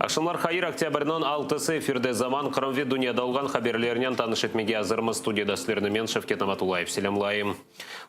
Aqşamlar hayır, oktâbrniñ altısı, efirde Zaman, Qırım ve dünyada olğan haberlernen tanış etmege azırmız. Studiyada sizlerni men, Şevket Namatullayev, selâmlayım.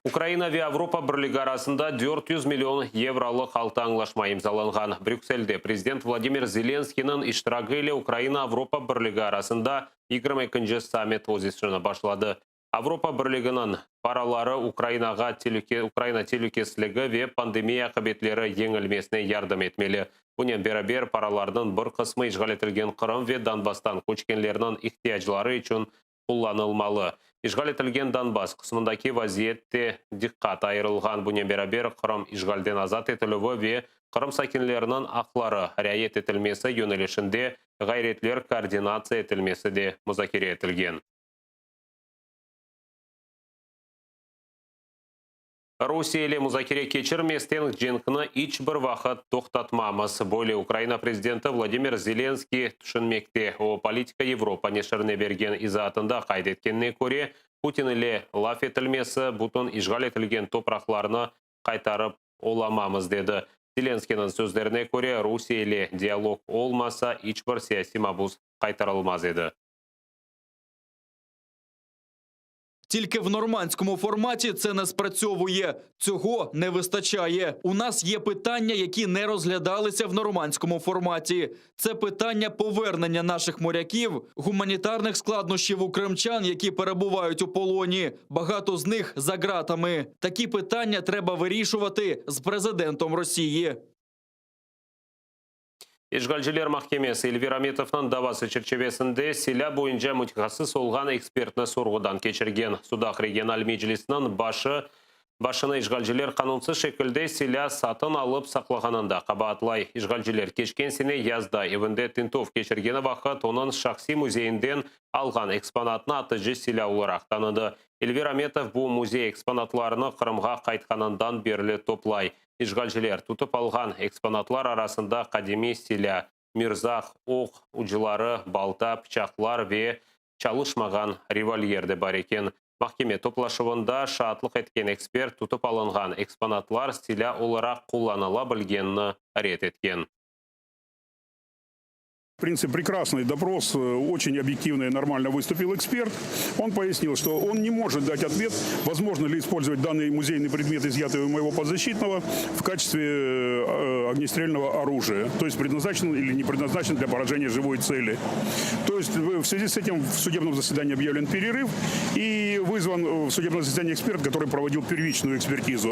Ukraina ve Avropa Birligi arasında 400 million yevrolıq altı añlaşma imzalanğan. Brükselde prezident Vladimir Zelenskıynıñ iştiragi ile Ukraina-Avropa Birligi arasında yigirmi ekinci sammit öz işini başladı. Avropa Birliginiñ paraları Ukrainağa Ukraina telükesizligi ve pandemiya aqibetleri yeñilmesine yardım etmeli. Bunen beraber, paralarnıñ bir qısmı işğal etilgen Qırım ve Donbasstan köçkenlerniñ ihtiyacları içün qullanılmalı. İşğal etilgen Donbass qısmındaki vaziyet de diqqat ayırılğan. Bunen beraber, Qırım işğalden azat etilüvi ve Qırım sakinleriniñ aqları riayet etilmesi yönelişinde ğayretler koordinatsiya etilmesi de muzakere etilgen. Rusiye ile muzakere keçirmesten cenkni iç bir vaqıt toqtatmamız. Böyle Ukraina prezidenti Vladimir Zelenskiy tüşünmekte. O, Politika Yevropa neşirine bergen izaatında qayd etkenine köre, Putin ile laf etilmesi, bütün işğal etilgen topraqlarnı qaytarıp olamamız, dedi. Zelenskıynıñ sözlerine köre, Rusiye ile dialog olmasa, iç bir siyasiy mabus qaytarılmaz edi. Тільки в нормандському форматі це не спрацьовує. Цього не вистачає. У нас є питання, які не розглядалися в нормандському форматі. Це питання повернення наших моряків, гуманітарних складнощів у кримчан, які перебувають у полоні. Багато з них за ґратами. Такі питання треба вирішувати з президентом Росії. İşğalciler mahkemesi Elvir Ametovnıñ davası çerçivesinde silâ boyunca mütehassıs olğan ekspertni sorğudan keçirgen. Sudaq regional meclisiniñ başı başını işğalciler qanunsız şekilde silâ satın alıp saqlağanında qabaatlay. İşğalciler keçken sene yazda evinde tintüv keçirgeni vaqıt onıñ şahsiy müzeyinden alğan eksponatnı atıcı silâ olaraq tanıdı. Elvir Ametov bu müzey eksponatlarını Qırımğa qaytqanından berli toplay. İşğalciler tutıp alğan eksponatlar arasında qadimiy silâ, mirzaq, oq ucları, balta, pıçaqlar ve çalışmağan revolyer de bar eken. Mahkeme toplaşuvında şaatlıq etken ekspert tutıp alınğan eksponatlar silâ olaraq qullanıla bilgenini red etken. В принципе, прекрасный допрос, очень объективно и нормально выступил эксперт. Он пояснил, что он не может дать ответ, возможно ли использовать данный музейный предмет, изъятый у моего подзащитного, в качестве огнестрельного оружия. То есть предназначен или не предназначен для поражения живой цели. То есть в связи с этим в судебном заседании объявлен перерыв и вызван в судебное заседание эксперт, который проводил первичную экспертизу.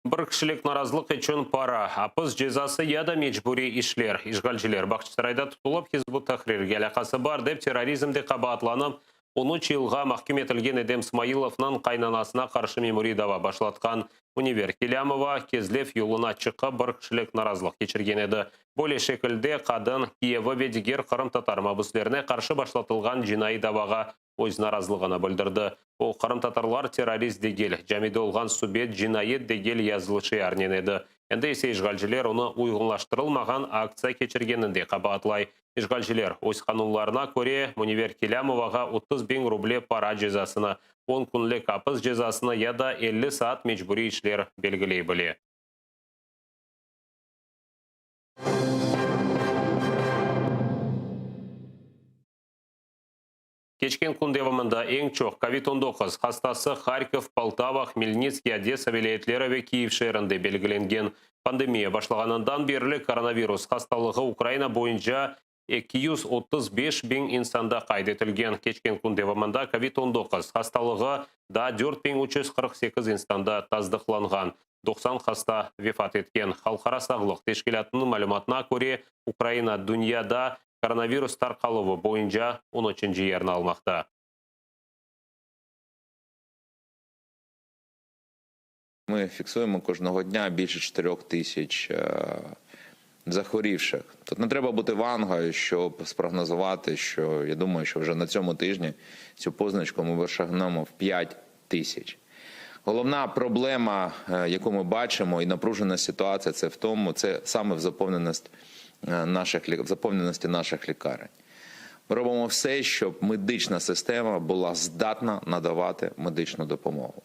Bir kişilik narazılıq içün para, apis cezası ya da mecburiy işler. İşğalciler Bağçasarayda tutulıp, Hizb ut-Tahrirge alâqası bar dep terrorizmde qabaatlanıp, on üç yılğa mahküm etilgen Edem Smailovnıñ qaynanasına qarşı memuriy dava başlatqan. Münevver Kelâmova Kezlev yoluna çıqıp, bir kişilik narazılıq keçirgen edi. Böyle şekilde qadın, kiyevi ve diger qırımtatar mabüslerine qarşı başlatılğan cinaiy davağa öz narazılığını bildirdi. O, Qırımtatarlar terrorist degil, camide olğan subet cinayet degil yazılı şiarnen edi. Endi ise işğalciler onı uyğunlaştırılmağan aktsiya keçirgeninde qabaatlay. İşğalciler, öz qanunlarına köre, Münevver Kelâmovağa 30 biñ ruble para cezasını, 10 künlik apis cezasını ya da 50 saat mecburiy işler belgiley bile. Keçken kün devamında eñ çoq COVID-19 hastası Harkov, Poltava, Hmelnitskiy, Odesa vilâyetleri ve Kiyev şeerinde belgilengen. Pandemiya başlağanından berli koronavirus hastalığı Ukraina boyunca 235 biñ insanda qayd etilgen. Keçken kün devamında COVID-19 hastalığı daa 4348 insanda tasdıqlanğan. 90 hasta vefat etken. Halqara sağlıq teşkilâtınıñ malümatına köre, Ukraina dünyada koronavirus tarqaluvı boyunca 13-nci yerni almaqta. Ми фіксуємо кожного дня більше 4 тисяч захворівших. Тут не треба бути вангою, щоб спрогнозувати, що я думаю, що вже на цьому тижні цю позначку ми вишагнемо в 5 тисяч. Головна проблема, яку ми бачимо, і напружена ситуація, це в тому, це саме в заповненості наших в заповненості наших лікарень. Ми робимо все, щоб медична система була здатна надавати медичну допомогу.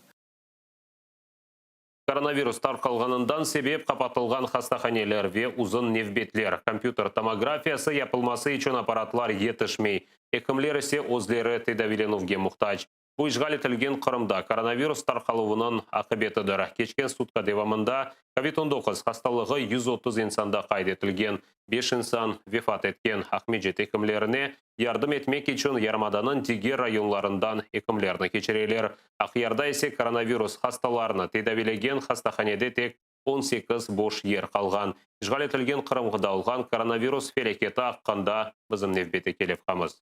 Koronavirus tarqalğanından sebep qapatılğan hastahaneler ve uzun nevbetler, kompyuter tomografiyası yapılması içün apparatlar yetişmey, ekimler ise özleri tedaviylenüvge muhtac. Bu işğal etilgen Qırımda koronavirus tarqaluvınıñ aqibetidir. Keçken sutka devamında Covid 19 hastalığı 130 insanda qayd etilgen, beş insan vefat etken. Aqmescit ekimlerine yardım etmek içün yarımadanıñ diger rayonlarından ekimlerni keçireler. Aqyarda ise koronavirus hastalarını tedaviylegen hastahanede tek 18 boş yer qalğan. İşğal etilgen Qırımda olğan koronavirus felâketi aqqında bizim nevbetteki levhamız.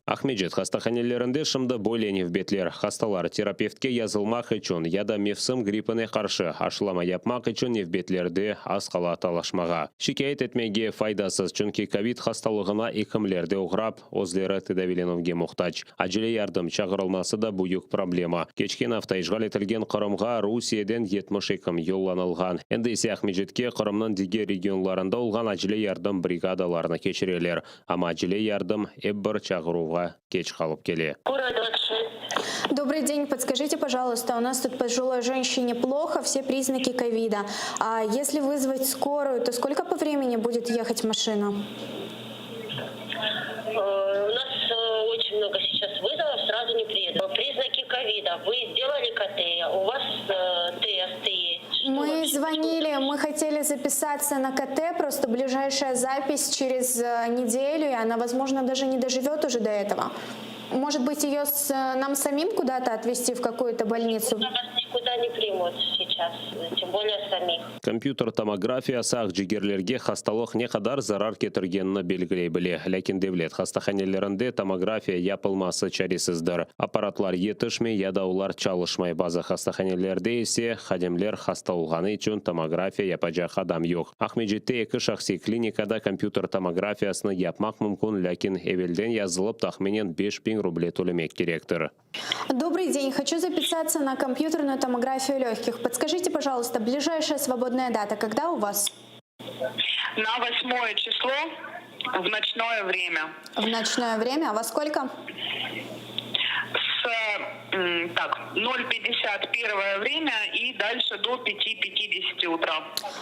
Aqmescit hastahanelerinde şimdi böyle nevbetler, hastalar terapevtke yazılmaq içün ya da mevsim grippine qarşı aşılama yapmaq içün nevbetlerde az qala talaşmağa. Şikâyet etmege faydasız, çünki kovid hastalığına ekimler de oğrap, özleri tedaviylenüvge muhtac. Acele yardım çağırılması da büyük problema. Keçken afta işğal etilgen Qırımğa Rusiyeden 70 ekim yollanılğan. Endi ise Aqmescitke Qırımnıñ diger regionlarında olğan acele yardım brigadalarını keçireler. Amma acele yardım ep bir çağıruvğa keç qalıp kele. Скорая 26. Добрый день. Подскажите, пожалуйста, у нас тут пожилой женщине плохо, все признаки ковида. А если вызвать скорую, то сколько по времени будет ехать машина? У нас очень много сейчас вызовов, сразу не приедут. Признаки ковида. Вы сделали КТ, у вас тесты есть. Что Мы вообще? звонили, мы хотели записаться на КТ, просто ближайшая запись через неделю, и она, возможно, даже не доживет уже до этого. Может быть, ее с, нам самим куда-то отвезти в какую-то больницу? Вас никуда не примут сейчас, тем более самих. Kompyuter tomografiyası aqcigerlerge hastalıq ne qadar zarar ketirgenini belgiley bile. Lâkin devlet hastahanelerinde tomografiya yapılması çaresizdir. Apparatlar yetişmey ya da olar çalışmay. Bazı hastahanelerde ise hadimler hasta olğanı içün tomografiya yapacaq adam yoq. Aqmescitte eki şahsiy klinikada kompyuter tomografiyasını yapmaq mümkün, lâkin evelden yazılıp tahminen 5000 ruble tölemek kerektir. Добрый день. Хочу записаться на компьютерную томографию легких. Подскажите, пожалуйста, ближайшая свободная дата когда у вас? На восьмое число в ночное время. В ночное время. А во сколько? С так, 0,51 время и дальше до 5.50 утра.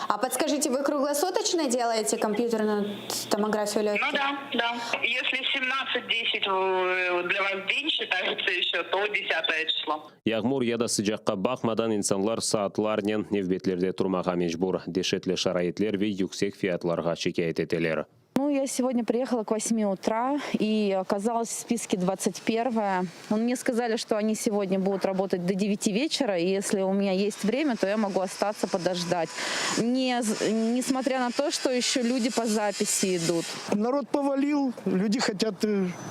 А подскажите, вы круглосуточно делаете компьютерную томографию легких? Ну да, да. Если 17.10 для вас день считается еще, то 10 число. Yağmur ya da sıcaqqa baqmadan insanlar saatlarnen nevbetlerde turmağa mecbur. Deşetli şaraitler ve yüksek fiyatlarğa şikâyet eteler. Ну, я сегодня приехала к 8 утра и оказалась в списке 21. Мне сказали, что они сегодня будут работать до 9 вечера, и если у меня есть время, то я могу остаться подождать. Не, несмотря на то, что еще люди по записи идут. Народ повалил, люди хотят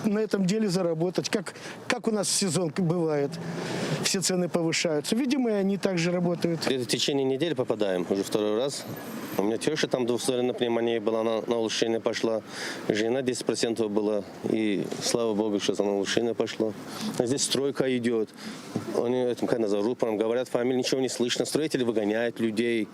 на этом деле заработать. Как, как у нас в сезон бывает, все цены повышаются. Видимо, и они также работают. Где-то в течение недели попадаем, уже второй раз. У меня теща там двухсторонняя пневмония была, она на улучшение пошла. Жена 10% была, и слава богу, сейчас она на улучшение пошло. А здесь стройка идет. Они, этим, как назовут, рупором говорят, фамилию, ничего не слышно. Строители выгоняют людей.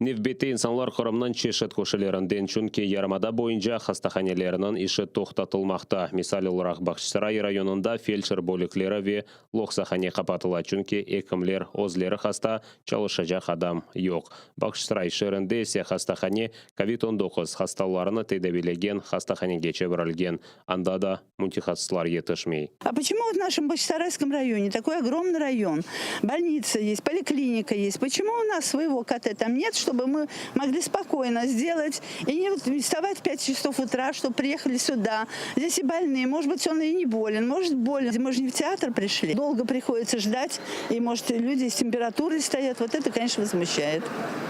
Nevbette insanlar Qırımnıñ çeşit köşelerinden, çünki yarımada boyunca hastahanelerniñ işi toqtatılmaqta. Misal olaraq Bağçasaray rayonında feldşer bölükleri ve loqsahane qapatıla, çünki ekimler özleri hasta, çalışacaq adam yoq. Bağçasaray şeerinde ise hastahane COVID-19 hastalarını tedaviylegen hastahanege çevirilgen. Anda da mütehassıslar yetişmey. А почему вот в нашем Бахчисарайском районе, такой огромный район, больница есть, поликлиника есть, почему у нас своего КТ там нет, чтобы мы могли спокойно сделать и не вставать в 5 часов утра, чтобы приехали сюда. Здесь и больные, может быть, он и не болен, может, болен. Мы же не в театр пришли. Долго приходится ждать, и, может, люди с температурой стоят. Вот это, конечно, возмущает.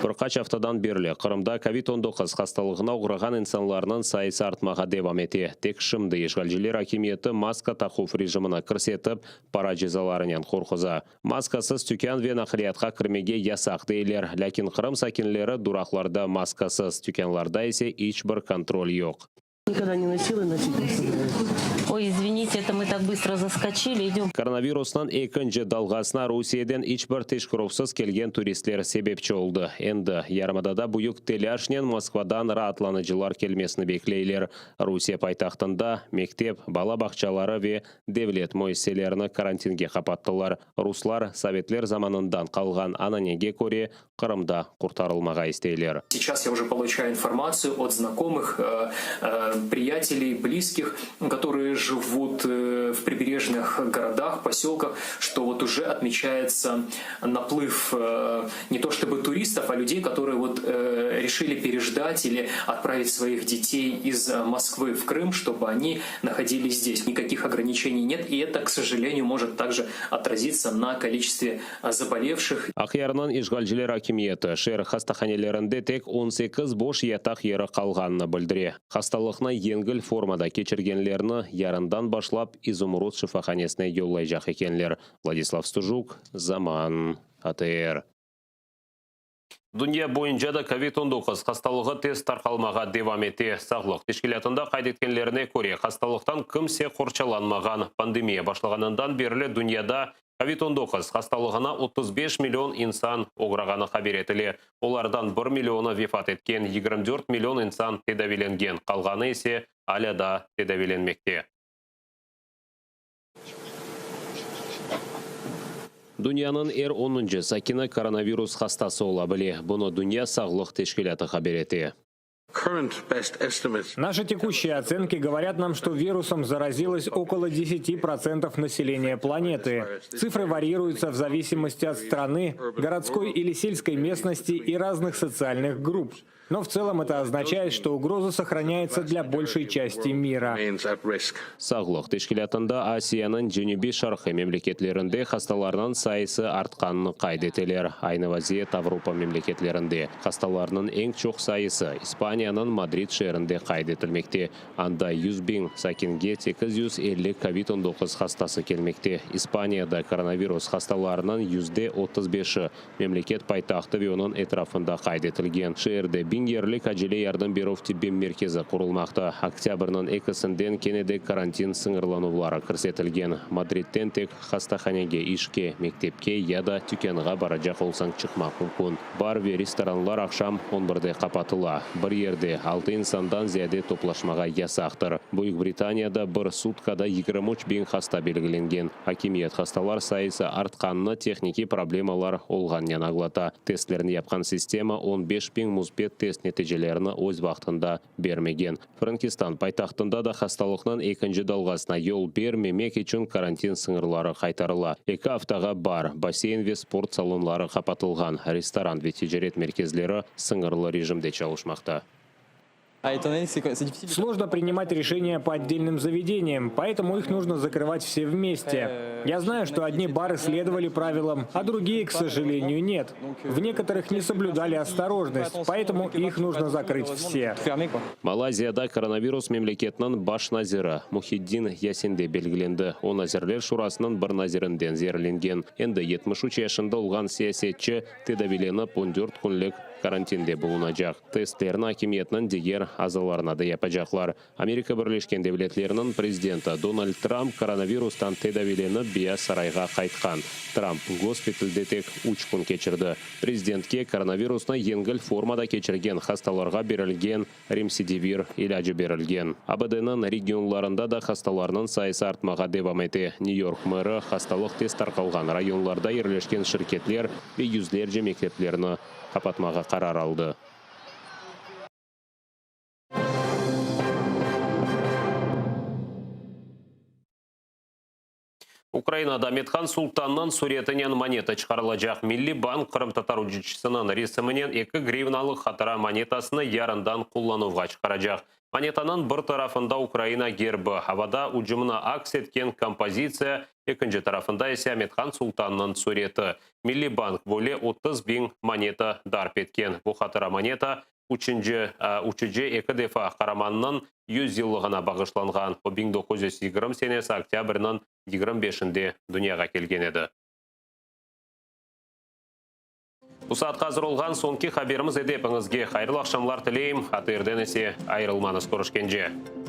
Bir qaç aftadan berli Qırımda COVID-19 hastalığına oğrağan insanlarnıñ sayısı artmağa devam ete. Tek şimdi işğalciler akimiyeti maska taquv rejimini kirsetip, para cezalarınen qorquza. Maskasız tükân ve naqliyatqa kirmege yasaq deyler. Lâkin Qırım sakinleri duraqlarda maskasız, tükânlarda ise iç bir kontrol yoq. Никогда не носила и носить не собираюсь. Ой, извините. Извините, это мы так быстро заскочили. Идем. Koronavirusnıñ ekinci dalğasına Rusiyeden iç bir teşkerüvsiz kelgen turistler sebepçi oldı. Endi yarımadada büyük telâşnen Moskvadan raatlanıcılar kelmesini bekleyler. Rusiye paytahtında mektep, bala bağçaları ve devlet müessiselerini karantinge qapattılar. Ruslar, sovetler zamanından qalğan ananege köre, Qırımda qurtarılmağa isteyler. Сейчас я уже получаю информацию от знакомых, э, э, приятелей, близких, которые живут э, в прибрежных городах, поселках, что вот уже отмечается наплыв не то чтобы туристов, а людей, которые вот решили переждать или отправить своих детей из Москвы в Крым, чтобы они находились здесь. Никаких ограничений нет, и это, к сожалению, может также отразиться на количестве заболевших. Aqyarnıñ işğalciler akimiyeti şeer hastahanelerinde tek 18 boş yataq yeri qalğanını bildire. Hastalıqnı yengil formada keçirgenlerni yarından başlap İzumrud şifahanesine yollaycaq ekenler. Vladislav Stujuk, Zaman, ATR. Dünya boyunca da Covid 19 hastalığı tez tarqalmağa devam ete. Sağlıq teşkilâtında qayd etkenlerine köre, hastalıqtan kimse qorçalanmağan. Pandemiya başlağanından berli dünyada Covid 19 hastalığına 35 million insan oğrağanı haber etile. Olardan 1 millionı vefat etken, 24 million insan tedaviylengen, qalğanı ise alâ daa tedaviylenmekte. Dünyanıñ er onuncı sakini koronavirus hastası ola bile. Bunı Dünya sağlıq teşkilâtı haber ete. Наши текущие оценки говорят нам, что вирусом заразилось около 10% населения планеты. Цифры варьируются в зависимости от страны, городской или сельской местности и разных социальных групп. Но в целом это означает, что угроза сохраняется для большей части мира. Sağlıq teşkilâtında Asiyanıñ cenübiy-şarqiy memleketlerinde hastalarnıñ sayısı artqanını qayd eteler. Aynı vaziyet Avropa memleketlerinde. Hastalarnıñ eñ çoq sayısı İspaniyanıñ Madrid şeerinde qayd etilmekte. Anda 100 biñ sakinge 850 Covid 19 hastası kelmekte. İspaniyada koronavirus hastalarınıñ 35%-i memleket paytahtı ve onıñ etrafında qayd etilgen. Şeerde 1000 yerlik acele yardım berüv tibbiy merkezi qurulmaqta. Oktâbrniñ ekisinden kene de karantin sıñırlanuvları kirsetilgen. Madridden tek hastahanege, işke, mektepke ya da tükânğa baracaq olsañ çıqmaq mümkün. Bar ve restoranlar aqşam on birde qapatıla. Bir yerde altı insandan ziyade toplaşmağa yasaqtır. Büyük Britaniyada bir sutkada 23 biñ hasta belgilengen. Akimiyet hastalar sayısı artqanını tehnikiy problemalar olğanınen añlata. Testlerni yapqan sistema 15 biñ müsbet test neticelerini öz vaqtında bermegen. Frenkistan paytahtında da hastalıqnıñ ekinci dalğasına yol bermemek içün karantin sıñırları qaytarıla. Eki aftağa bar, basseyn ve sport salonları qapatılğan, restoran ve ticaret merkezleri sıñırlı rejimde çalışmaqta. Сложно принимать решения по отдельным заведениям, поэтому их нужно закрывать все вместе. Я знаю, что одни бары следовали правилам, а другие, к сожалению, нет. В некоторых не соблюдали осторожность, поэтому их нужно закрыть все. Malayziyada koronavirus memleketiniñ baş naziri Muhiddin Yasinde belgilendi. O, Nazirler şurasınıñ bir nazirinden zeerlengen. Endi 73 yaşında olğan siyasetçi tedaviylenip 14 künlik karantinde bulunacaq. Testlerni akimiyetniñ diger azalarına da yapacaqlar. Amerika Birleşken Devletleriniñ prezidenti Donald Trump koronavirustan tedaviylenip Beyaz sarayğa qaytqan. Trump gospitalde tek üç kün keçirdi. Prezidentke koronavirusnı yengil formada keçirgen hastalarğa berilgen Remsidivir ilâcı berilgen. ABD-niñ regionlarında da hastalarnıñ sayısı artmağa devam ete. New-York meri hastalıq tez tarqalğan rayonlarda yerleşken şirketler ve yüzlerce mekteplerni qapatmağa qarar aldı. Ukrainada Amethan Sultannıñ süretinen moneta çıqarılacaq. Milliy bank qırımtatar uçucısınıñ resiminen eki grivnalıq hatıra monetasını yarından qullanuvğa çıqaracaq. Monetanıñ bir tarafında Ukraina gerbi, avada ucumnı aks etken kompozitsiya, ekinci tarafında ise Amethan Sultannıñ süreti. Milliy bank böyle 30 biñ moneta darp etken. Bu hatıra moneta Üçünci, uçucı eki defa qaramannıñ 100 yıllığına bağışlanğan, o 1920 senesi oktâbrniñ 25-inde dünyağa kelgen edi. Bu saatqa azır olğan soñki haberimiz edi. Epiñizge hayırlı aqşamlar tileyim, ATR-den ise ayırılmañız. Körüşkence.